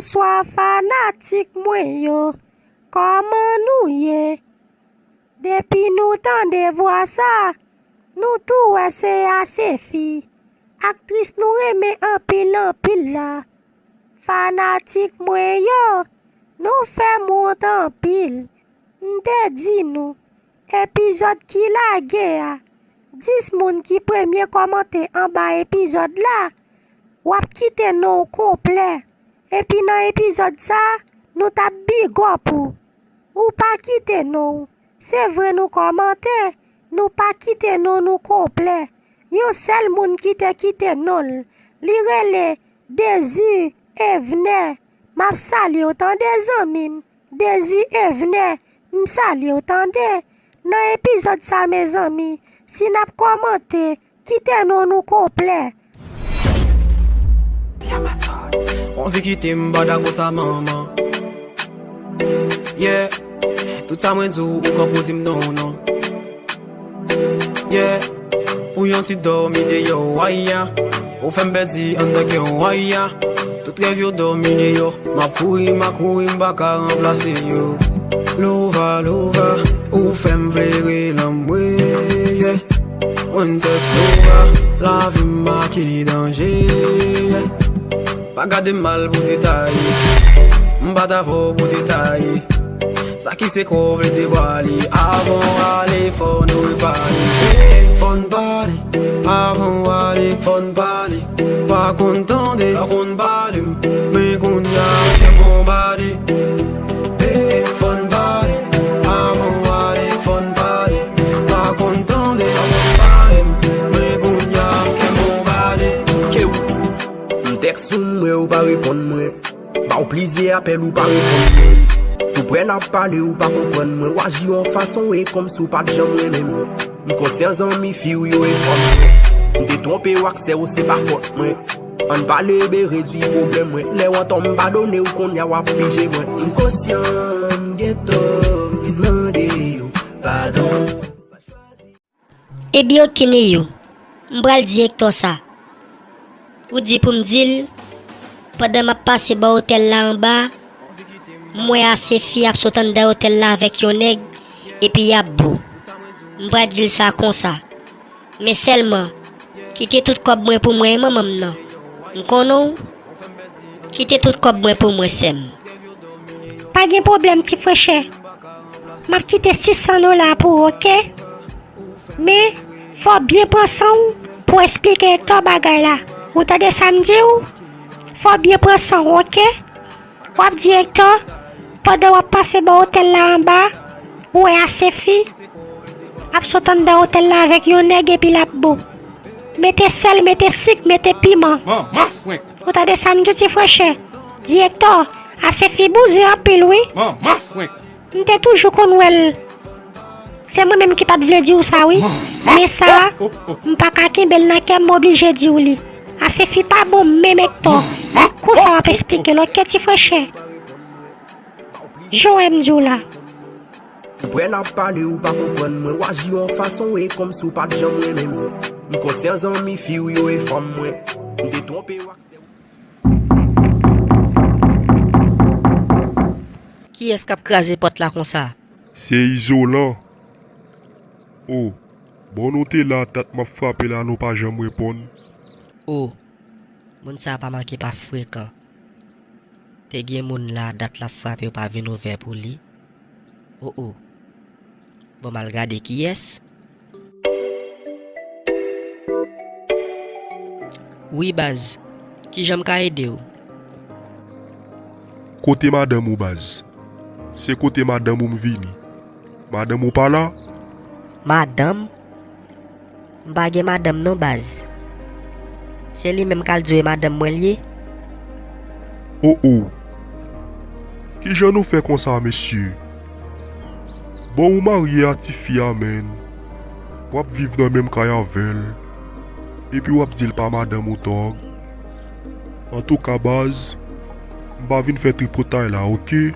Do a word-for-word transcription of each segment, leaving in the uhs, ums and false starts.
Bonswa fanatik mwen yo, kòman nou ye? Depi nou tande vwa sa, nou tou wè se Asefi, aktris nou renmen anpil anpil la. Fanatik mwen yo, nou fè m wont anpil. M te di nou, epizòd ki lage a, dis moun ki premye kòmante anba epizòd la, w ap kite non w konplè. Epi nan epizòd sa, nou t ap bigòp ou. Ou pa kite non w. Se vre nou kòmante, nou pa kite non nou konplè. Yon sèl moun ki te kite non l. Li rele Dezi Evnè. M ap salye w tande zanmi m. Dezi Evnè, m salye w tande. Nan epizòd sa mezanmi, si n ap kòmante, kite non nou konplè. Ou anvi kite m bada konsa manman. Yeah. Tout sa mwen di w, ou konn pou di m non non. Yeah. Pou yon ti dòmi deyò, waya. Ou fè m pèdi anndan kè w, waya. Tout rèv yo dòmi deyò. M ap kouri, m ap kouri, m pa ka ranplase yo. Louva, Louva, ou fè m vle rele anmwe, yeah. Princess Louva, lavi m make danje, yeah. Pa gade m mal pou detay. M pa t avè w pou detay. Sa ki sekrè w vle devwale. Avan w ale, fò nou repale. Fò n pale. Avan w ale, fò n pale. Pa konn tande, pa konn pale m. Men kounye a, kè m bonbade. Fò n pale. Avan w ale, fò n pale. Pa konn tande, pa konn pale m. Men kounye a, kè m bonbade. Ke w. M tèks ou, m wè ou pa reponn mwen. Ba w plizyè apèl ou pa reponn mwen. Tou prè n ap pale ou pa konprann mwen. W aji yon fason e kòmsi w pa t janm renmen m. M konsyan zanmi fi w yo e fanm yo. M te twonpe w ak sè w se pa fòt mwen. Ann pale ebe redwi pwoblèm mwen. Lè w antan m padone w kounye a w ap pije mwen. M konsyan m gen tò m vin mande w padon. Ebyen oke Neyou, m pral di Ektò sa. Ou di pou m di l, pandan m ap pase bò otèl la anba, m wè Asefi ap sot anndan otèl la avèk yon nèg, epi y ap bo. M pral di l sa konsa. Men sèlman, kite tout kòb mwen pou mwen wi manman m nan. M konnen w. Kite tout kòb mwen pou mwen sè m. Pa gen pwoblèm ti frè chè. M ap kite sis san dola pou ou oke? Men, fò w byen pran san w pou w esplike Ektò bagay la. Ou tande sa m di w? Fò w byen pran san w oke? W ap di Ektò, pandan w ap pase bò otèl la anba, ou wè Asefi ap sot anndan otèl la avèk yon nèg epi l ap bo. Mete sèl, mete sik, mete piman. Ou tande sa m di w ti frè chè? Di Ektò, Asefi bouzen anpil wi. M te toujou konn wè l. Se mwen menm ki pa t vle di w sa wi. Men sa, m pa ka kenbe l nan kè m, m oblije di w li. Asefi pa bon menm Ektò. Konsa w ap esplike l oke ti frè chè? Jan w wè m di w la. Tou prè n ap pale ou pa konprann mwen. W aji yon fason e kòmsi w pa t janm renmen m. M konsyan zanmi fi w yo e fanm mwen. M te twonpe w ak sè w. Kiyès k ap kraze pòt la konsa? Se Izolan. O, bon nou te la, dat m ap frape la nou pa janm reponn. O, moun sa pa manke pa frekan. Te gen moun la dat l ap frape yo pa vin ouvè pou li. O o. Bon m al gade kiyès. Wi baz, kijan m ka ede w? Kote madanm ou baz? Se kote madanm ou m vini. Madanm ou pa la? Madanm? M pa gen madanm non baz. Se li menm k al di w e madanm mwen l ye? O o. Kijan nou fè konsa mesye? Bon ou marye a tifi a menn. W ap viv nan menm kay avè l. Epi w ap di l pa madanm ou tòg. Antouka baz, m pa vin fè tripotay la oke.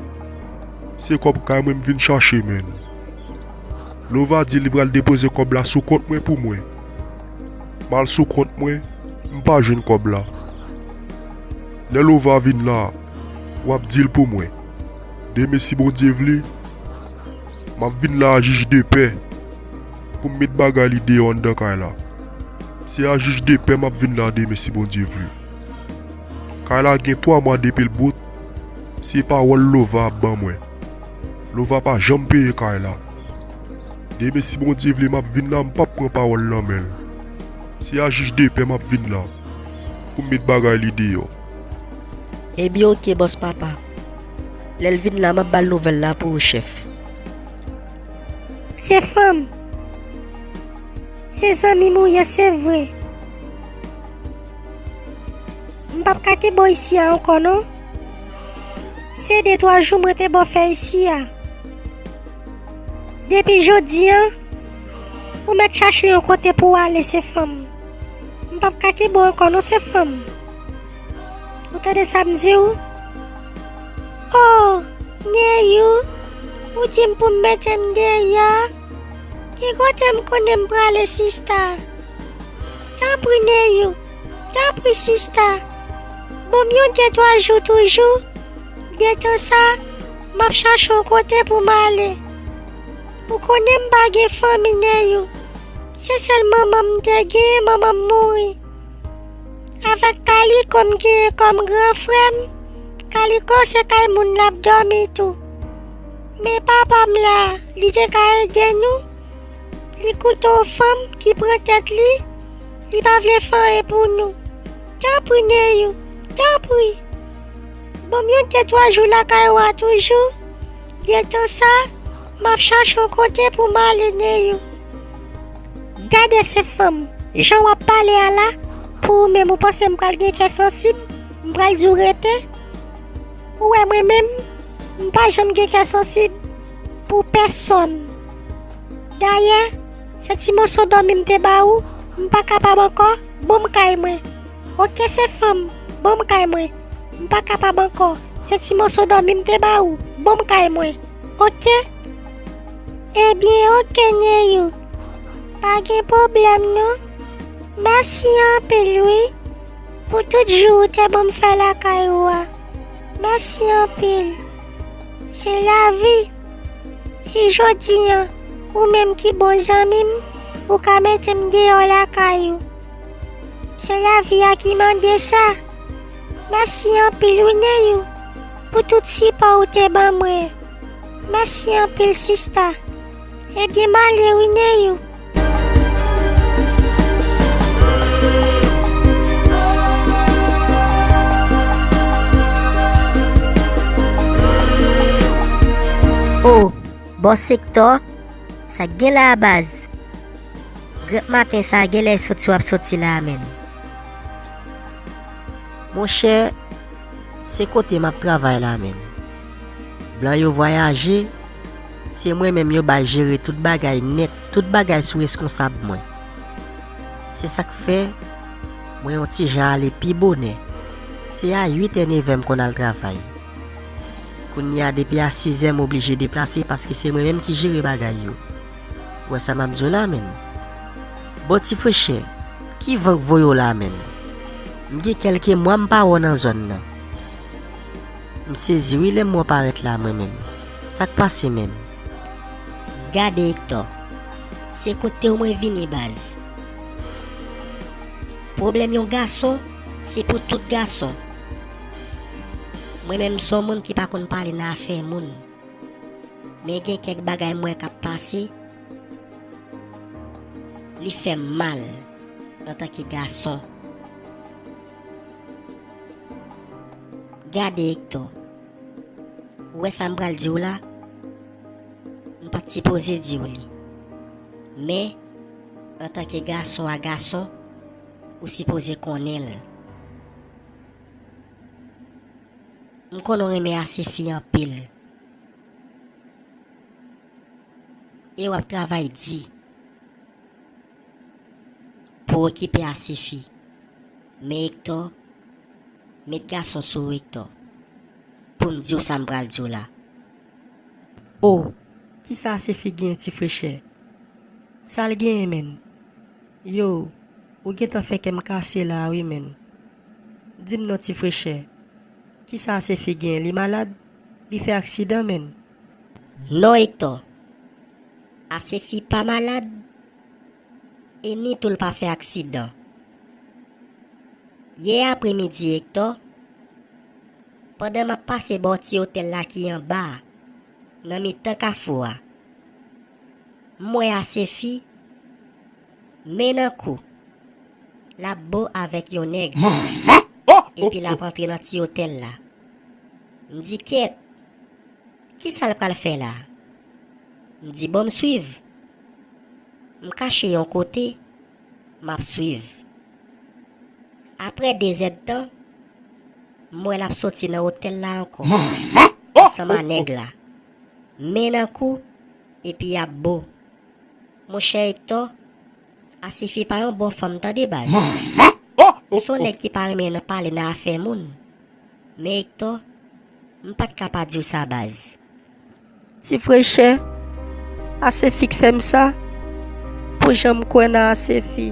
Se kòb kay mwen m vin chache menn. Lova di li pral depoze kòb la sou kont mwen pou mwen. M al sou kont mwen, m pa jwenn kòb la. Lè Lova vin la, W ap di l pou mwen. Demen, si Bondye vle, m ap vin la a jij de pè pou m met bagay li deyò anndan kay la. Se a jij de pè m ap vin la demen, si Bondye vle. Kay la gen twa mwa depi l bout, se pawòl Lova ap ban mwen. Lova pa janm peye kay la. Demen, si Bondye vle, m ap vin la, m p ap pran pawòl nan men l. Se a jij de pè m ap vin la pou m met bagay li deyò. Ebyen, oke, bòs papa. Lè l vin la, m ap ba l nouvèl la pou ou, chèf. Se fanm. Se zanmi m ou ye, se vre. M p ap ka kenbe w isi a ankò, non. Se de twa jou mwen te ba w fè isi a. Depi jodi a, ou mèt chache yon kote pou w ale, se fanm. M p ap ka kenbe w ankò, non, se fanm. Ou tande sa m di w? O, Neyou, ou di m pou m mete m deyò? Ki kote m konnen m prale, sista? Tanpri, Neyou, tanpri, sista, ban m yon de twa jou toujou. Detan sa, m ap chache yon kote pou m ale. Ou konnen m pa gen fanmi, Neyou. Se sèl manman m te genyen, manman m mouri. Avèk Kaliko m genyen kòm gran frè m, Kaliko se kay moun l ap dòmi tou. Men papa m la, li te ka ede nou. Li koute yon fanm ki pran tèt li, li pa vle fè anyen pou nou. Tanpri, Neyou, tanpri. Ban m yon de twa jou lakay ou a toujou. Detan sa, m ap chache yon kote pou m ale, Neyou. Gade se fanm, jan w ap pale a la, pou ou menm ou panse m pral gen kè sansib, m pral di w rete? Ou wè mwen menm, m pa janm gen kè sansib pou pèsonn. Dayè, se ti moso dòmi m te ba ou, m pa kapab ankò, ban m kay mwen. Oke, se fanm, ban m kay mwen. M pa kapab ankò, se ti moso dòmi m te ba ou, ban m kay mwen. Oke? Ebyen, oke, Neyou. Pa gen pwoblèm, non. Mèsi anpil, wi, pou tout jou ou te ban m fè lakay ou a. Mèsi anpil. Se lavi. Si jodi a, ou menm ki bon zanmi m, ou ka mete m deyò lakay ou. Se lavi a ki mande sa. Mèsi anpil, wi, Neyou, pou tout sipò ou te ban mwen. Mèsi anpil, sista. Ebyen, m ale wi, Neyou. O, bòs Ektò, sa k gen la a, baz? Grèt maten sa a, genlè e soti w ap soti la a, menn. Monchè, se kote m ap travay la, menn. Blan yo vwayaje, se mwen menm yo bay jere tout bagay nèt, tout bagay sou reskonsab mwen. Se sa k fè, mwen yon ti jan ale pi bonè. Se a uit è, nevè m konn al travay. Kounye a, depi a sizè, m oblije deplase paske se mwen menm ki jere bagay yo. Ou wè sa m ap di w la, menn? Bon, ti frechè, ki van k voye w la, menn? M gen kèlke mwa m pa wè w nan zòn nan. M sezi wi lè m wè w parèt la, mwen menm. Sa k pase menm? Gade, Ektò, se kote w mwen vini, baz. Pwoblèm yon gason, se pou tout gason. Mwen menm, m se yon moun ki pa konn pale nan afè moun. Men gen kèk bagay m wè k ap pase, li fè m mal antanke gason. Gade, Ektò, ou wè sa m pral di w la? M pa t sipoze di w li. Men, antanke gason a gason, ou sipoze konnen l. M konnen w renmen Asefi anpil. E w ap travay di pou w okipe Asefi. Men Ektò, met gason sou ou, Ektò, pou m di w sa m pral di w la. O, kisa Asefi genyen, ti frechè? Sa l genyen, menn? Yo, ou gentan fè kè m kase la a wi, menn. Di m non, ti frechè. Kisa Asefi gen? Li malad? Li fè aksidan, menn? Non, Ektò. Asefi pa malad, e ni tou l pa fè aksidan. Yè apremidi, Ektò, pandan m ap pase bò ti otèl la ki anba a, nan mitan kafou a, m wè Asefi, men nan kou, l ap bo avèk yon nèg. Manman! Oh! Epi l ap antre nan ti otèl la. M di, "Kyèt, kisa l pral fè la?" M di, "Bon, m swiv." M kache yon kote, m ap swiv. Apre dezèdtan, m wè l ap soti nan otèl la ankò, ansanm a nèg la, men nan kou, epi y ap bo. Monchè Ektò, Asefi pa yon bon fanm tande, baz. Manman! Oh! M se yon nèg ki pa renmen nan pale nan afè moun. Men Ektò, m pa t ka pa di w sa, baz. Ti frechè, Asefi k fè m sa. Pou jan m kwè nan Asefi.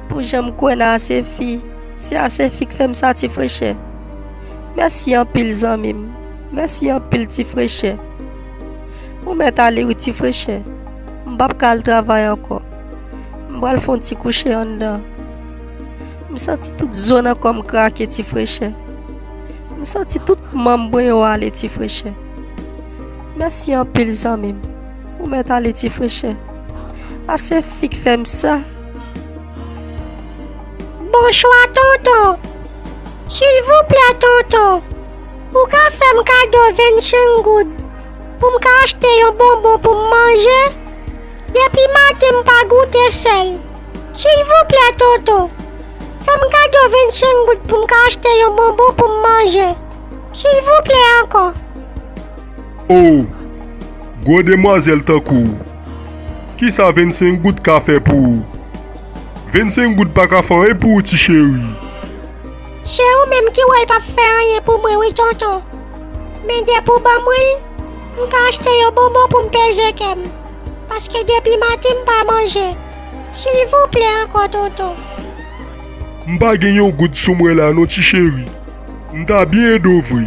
Pou jan m kwè nan Asefi. Se Asefi k fè m sa, ti frechè. Mèsi anpil, zanmi m. Mèsi anpil, ti frechè. Ou mèt ale wi, ti frechè. M p ap ka al travay ankò. M pral fè yon ti kouche anndan. M santi tout zo nan kò m krake, ti frechè. M santi tout manm mwen yo ale, ti frechè. Mèsi anpil, zanmi m. Ou mèt ale, ti frechè. Asefi k fè m sa. Bonswa, tonton. Silvouplè, tonton, ou ka fè m kado vennsenk goud pou m ka achte yon bonbon pou m manje? Depi maten m pa goute sèl. Silvouplè, tonton, fè m kado vennsenk goud pou m ka achte yon bonbon pou m manje. Silvouplè ankò. O, gwo demwazèl tankou w, kisa vennsenk goud ka fè pou ou? Vennsenk goud pa ka fè anyen pou ou, ti cheri. Se ou menm ki wè l p ap fè anyen pou mwen wi, tonton. Men depi w ban mwen l, m ka achte yon bonbon pou m peze kè m. Paske depi maten m pa manje. Silvouplè ankò, tonton. M pa gen yon goud sou mwen la non, ti cheri. M ta byen ede w vre.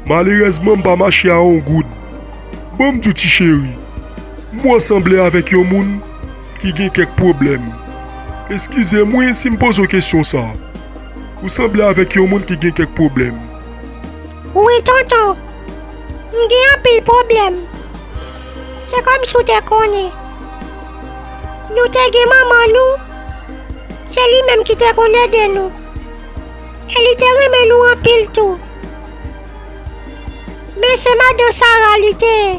Malerèzman, m pa mache a yon goud. Ban m di w, ti cheri, m wè w sanble avèk yon moun ki gen kèk pwoblèm. Eskize m wi si m poze w kesyon sa a. Ou sanble avèk yon moun ki gen kèk pwoblèm. Wi, tonton. M gen anpil pwoblèm. Se kòmsi w te konnen. Nou te gen manman nou. Se li menm ki te konn ede nou. E li te renmen nou anpil tou. Men se madan Sara li te ye.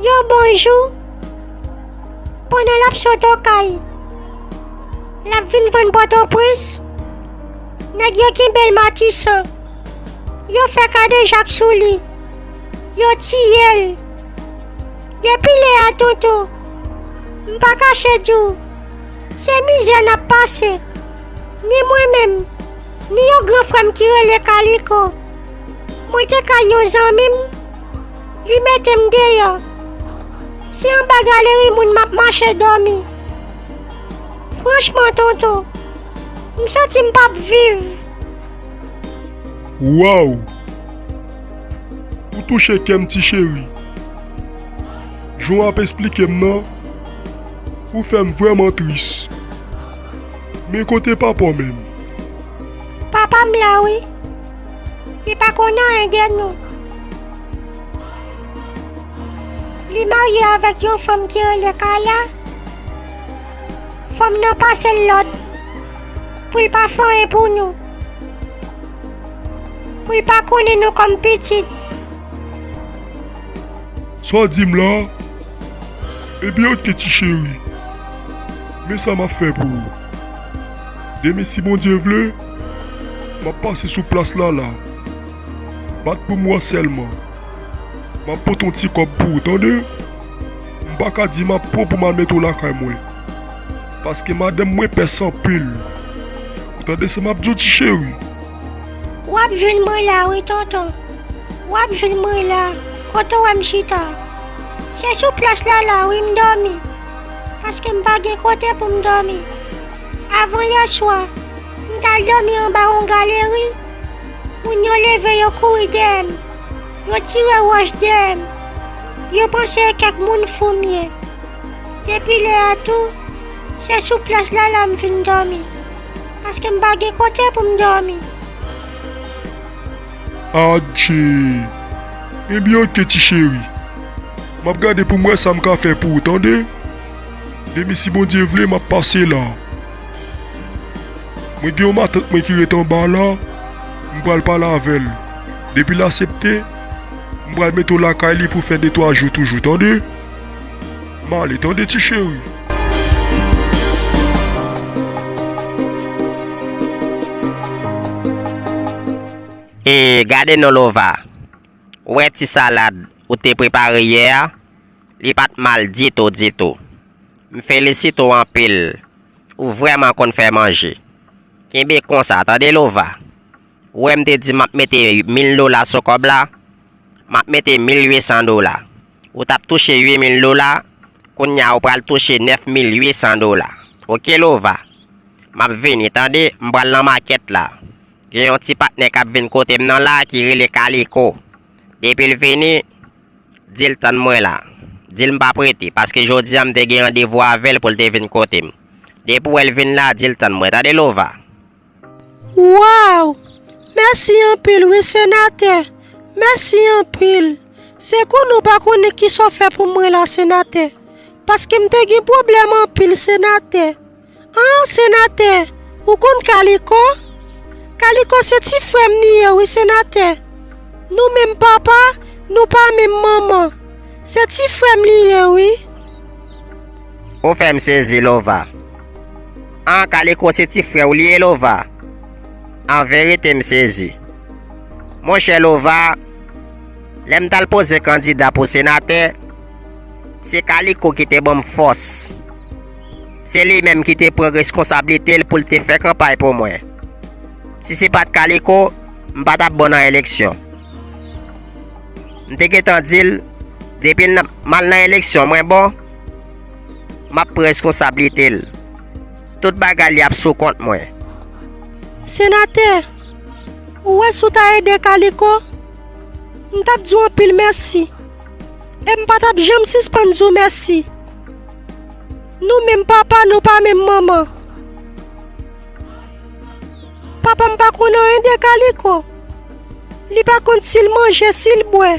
Yon bon jou, pandan l ap sot Okay, l ap vin vann Pòtoprens, nèg yo kenbe l Matisan. Yo fè kadejak sou li. Yo tiye l. Depi lè a, tonton, m pa kache di w, se mizè n ap pase. Ni mwen menm, ni yon gran frè m ki rele Kaliko. Mwen te kay yon zanmi m, li mete m deyò. Se anba galeri moun m ap mache dòmi. Franchman, tonton, m santi m p ap viv. Waw! Ou touche kè m, ti cheri. Jan w ap esplike m nan, ou fè m vrèman tris. Men kote papa w menm? Papa m la wi. Li pa konn anyen de nou. Li marye avèk yon fanm ki rele Kala. Fanm nan pase l lòd pou l pa fè anyen pou nou, pou l pa konnen nou kòm pitit. Sa w di m la? Ebyen, oke, ti cheri. Men sa m ap fè pou ou. Demen, si Bondye vle, m ap pase sou plas la la. Bat pou m wè sèlman. M ap pote yon ti kòb pou ou, tande? M pa ka di m ap pran pou m al mete w lakay mwen. Paske madanm mwen pès anpil. Ou tande sa m ap di w, ti cheri? W ap jwenn mwen la wi, tonton. W ap jwenn mwen la, kote w wè m chita. Se sou plas la la wi m dòmi. Paske m pa gen kote pou m dòmi. Avan yè swa, m t al dòmi anba yon galeri. Moun yo leve, yo kouri dèyè m. Yo tire wòch dèyè m. Yo panse e kèk moun fou m ye. Depi lè a tou, se sou plas la la m vin dòmi. Paske m pa gen kote pou m dòmi. Adje! Ebyen oke ti cheri. M ap gade pou m wè sa m ka fè pou ou tande. Demen si Bondye vle m ap pase la. Mwen gen yon matant mwen ki ret anba la, m pral pale avè l. Depi l asepte, m pral mete w lakay li pou fè de twa jou toujou tande. M ale tande ti cheri. E gade non Lova, ou wè ti salad ou te prepare yè a, li pa t mal ditou ditou. M felisite w anpil, ou vrèman konn fè manje. Kenbe konsa tande Lova. Ou wè m te di m ap mete mil dola sou kòb la, m ap mete mil uit san dola. Ou t ap touche uit mil dola, kounye a ou pral touche nèf mil uit san dola. Oke Lova. M ap vini tande, m pral nan makèt la. Gen yon ti patnè k ap vin kote m nan la ki rele Kaliko. Depi l vini, di l tann mwen la. Di l m p ap rete, paske jodi a m te gen randevou avè l pou l te vin kote m. Depi w wè l vin la, di l tann mwen tande Lova. Waw! Mèsi anpil wi senatè. Mèsi anpil. Se konnen w pa konnen kisa w fè pou mwen la senatè. Paske m te gen pwoblèm anpil senatè. An senatè, ou konn Kaliko? Kaliko se ti frè m li ye wi senatè. Nou menm papa, nou pa menm manman. Se ti frè m li ye wi. Ou fè m sezi Lova. An Kaliko se ti frè w li ye Lova. An verite m sezi. Monchè Lova, lè m t al poze kandida pou senatè, se Kaliko ki te ban m fòs. Se li menm ki te pran reskonsablite l pou l te fè kanpay pou mwen. Si se pa t Kaliko, m pa t ap bon nan eleksyon. M te gentan di l, depi m al nan eleksyon mwen bon, m ap pran reskonsablite l. Tout bagay li ap sou kont mwen. Senatè, ou wè si w ta ede Kaliko, m t ap di w anpil mèsi. E m pa t ap janm sispann di w mèsi. Nou menm papa, nou pa menm manman. Papa m pa konn anyen de Kaliko. Li pa konn si l manje, si l bwè.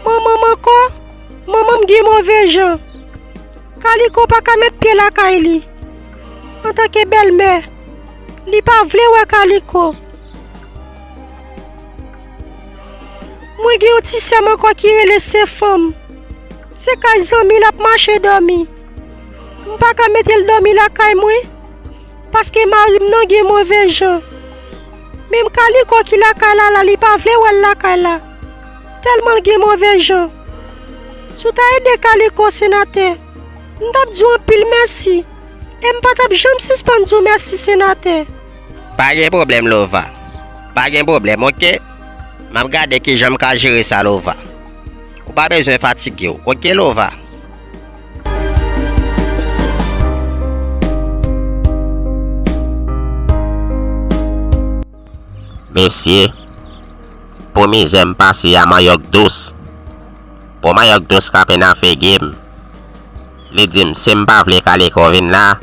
Manman m ankò, manman m gen move jan. Kaliko pa ka met pye lakay li. Antanke bèlmè, li pa vle wè Kaliko. Mwen gen yon ti sè m ankò ki rele Sefanm. Se kay zanmi l ap mache dòmi. M pa ka mete l dòmi lakay mwen, paske mari m nan gen move jan. Menm Kaliko ki lakay la la, li pa vle wè l lakay la, tèlman l gen move jan. Si w ta ede Kaliko, senatè, m t ap di w anpil mèsi. E m pa t ap janm sispann di w mèsi, senatè. Pa gen pwoblèm, Lova. Pa gen pwoblèm, oke? M ap gade kijan m ka jere sa, Lova. Ou pa bezwen fatige w, oke, Lova? Mesye, pou mizè m pase a manyòk dous. Pou manyòk dous kanpe nan figi m. Li di m, si m pa vle Kaliko vin la,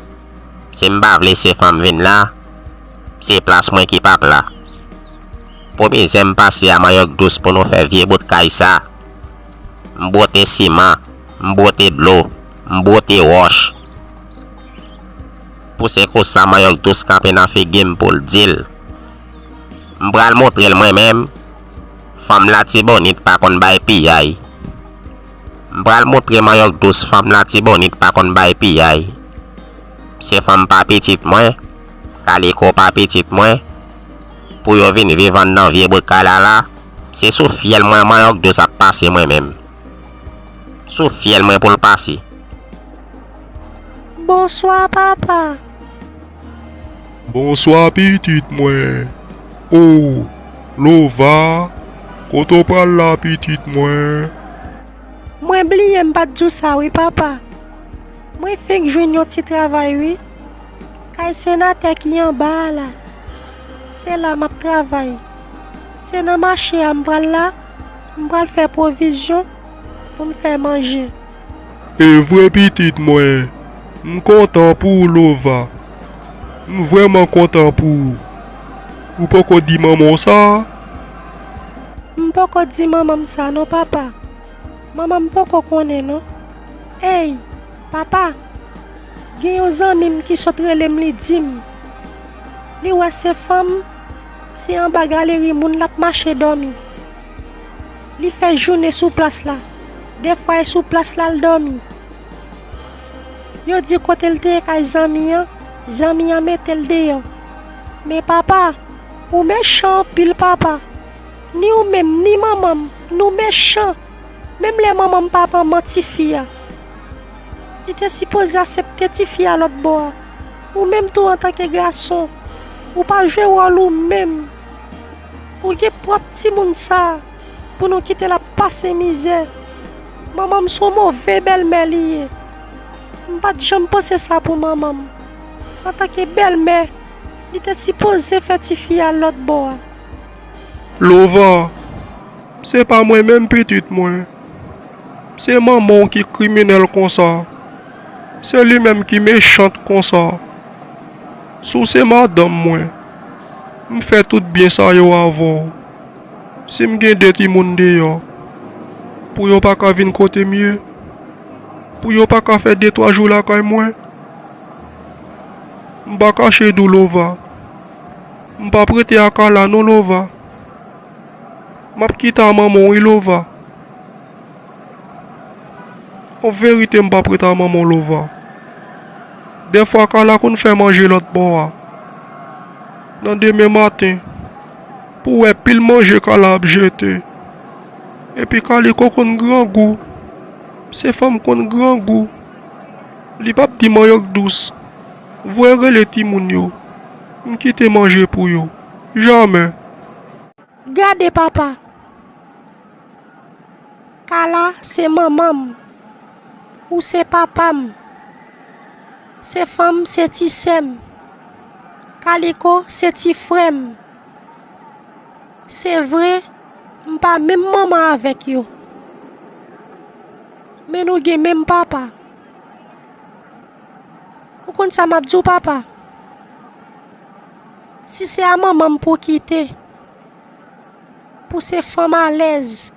si m pa vle Sefanm vin la, se plas mwen ki p ap la. Pou mizè m pase a manyòk dous pou nou fè vye bout kay sa. M bwote siman, m bwote dlo, m bwote wòch. Pou se konsa manyòk dous kanpe nan figi m pou l di l. M pral montre l mwen menm, fanm Latibonit pa konn bay piyay. M pral montre manyòk dous fanm Latibonit pa konn bay piyay. Se fanm pa pitit mwen, Kaliko pa pitit mwen, pou yo vin viv anndan vye bout kay la la, se sou fyèl mwen manyòk dous ap pase mwen menm. Sou fyèl mwen pou l pase. Bonswa, papa. Bonswa, pitit mwen. O, Lova, kote w pral la, pitit mwen? Mwen bliye m pa t di w sa wi, papa. Mwen fenk jwenn yon ti travay wi. Kay senatè ki anba a la. Se la m ap travay. Se nan mache a m pral la, m pral fè pwovizyon pou m fè manje. E vre pitit mwen, m kontan pou ou Lova. M vrèman kontan pou ou. Ou poko di manman w sa? M poko di manman m sa non papa. Manman m poko konnen non. Ey, papa, gen yon zanmi m ki sot rele m li di m, li wè se fanm, se anba galeri moun l ap mache dòmi. Li fè jounen sou plas la, dèfwa e sou plas la l dòmi. Yo di kote l te ye kay zanmi an, zanmi an mete l deyò. Men papa, ou mechan anpil papa. Ni ou menm, ni manman m, nou mechan. Menm lè manman m pa manman tifi a. Li te sipoze asepte tifi a lòt bò a. Ou menm tou antanke gason, ou pa jwe wòl ou menm. Ou gen pwòp timoun sa a pou nou kite l ap pase mizè. Manman m se yon move bèlmè li ye. M pa t janm panse sa pou manman m. Antanke bèlmè, li te sipoze fè tifi a lòt bò a. Lova, se pa mwen menm pitit mwen. Se manman w ki kriminèl konsa. Se li menm ki mechant konsa. Si w se madanm mwen, m fè tout byen sa yo avè w. Si m gen de timoun deyò, pou yo pa ka vin kote m ye, pou yo pa ka fè de twa jou lakay mwen, m pa kache di w Lova. M p ap rete a Kala non Lova. M ap kite a manman w wi Lova. An verite m p ap rete a manman w Lova. Dèfwa Kala konn fè manje lòt bò a. Nan demen maten, pou w wè pil manje Kala ap jete. Epi Kaliko konn grangou. Se fanm konn grangou. Li p ap di manyòk dous. Voye rele timoun yo. M kite manje pou yo. Jamè. Gade papa. Kala se manman m. Ou se papa m. Se fanm se ti sè m. Kaliko se ti frè m. Se vre, m pa menm manman avèk yo. Men nou gen menm papa. Ou konn sa m ap di w papa? Si se a manman m pou w kite, pou se fanm alèz,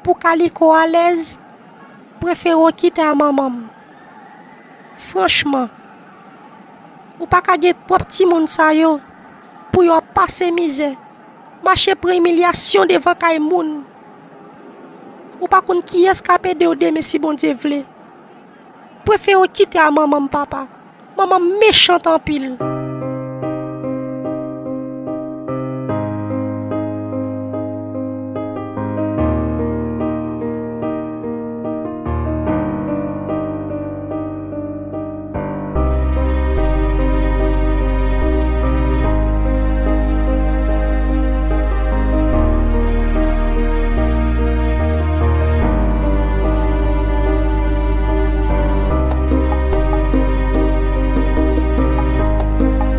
pou Kaliko alèz, prefere w kite a manman m. Franchman, ou pa ka gen pwòp timoun sa yo pou yo ap pase mizè, mache pran imilyasyon devan kay moun. Ou pa konn kiyès k ap ede w demen si Bondye vle. Prefere w kite a manman m papa. Manman m mechant anpil.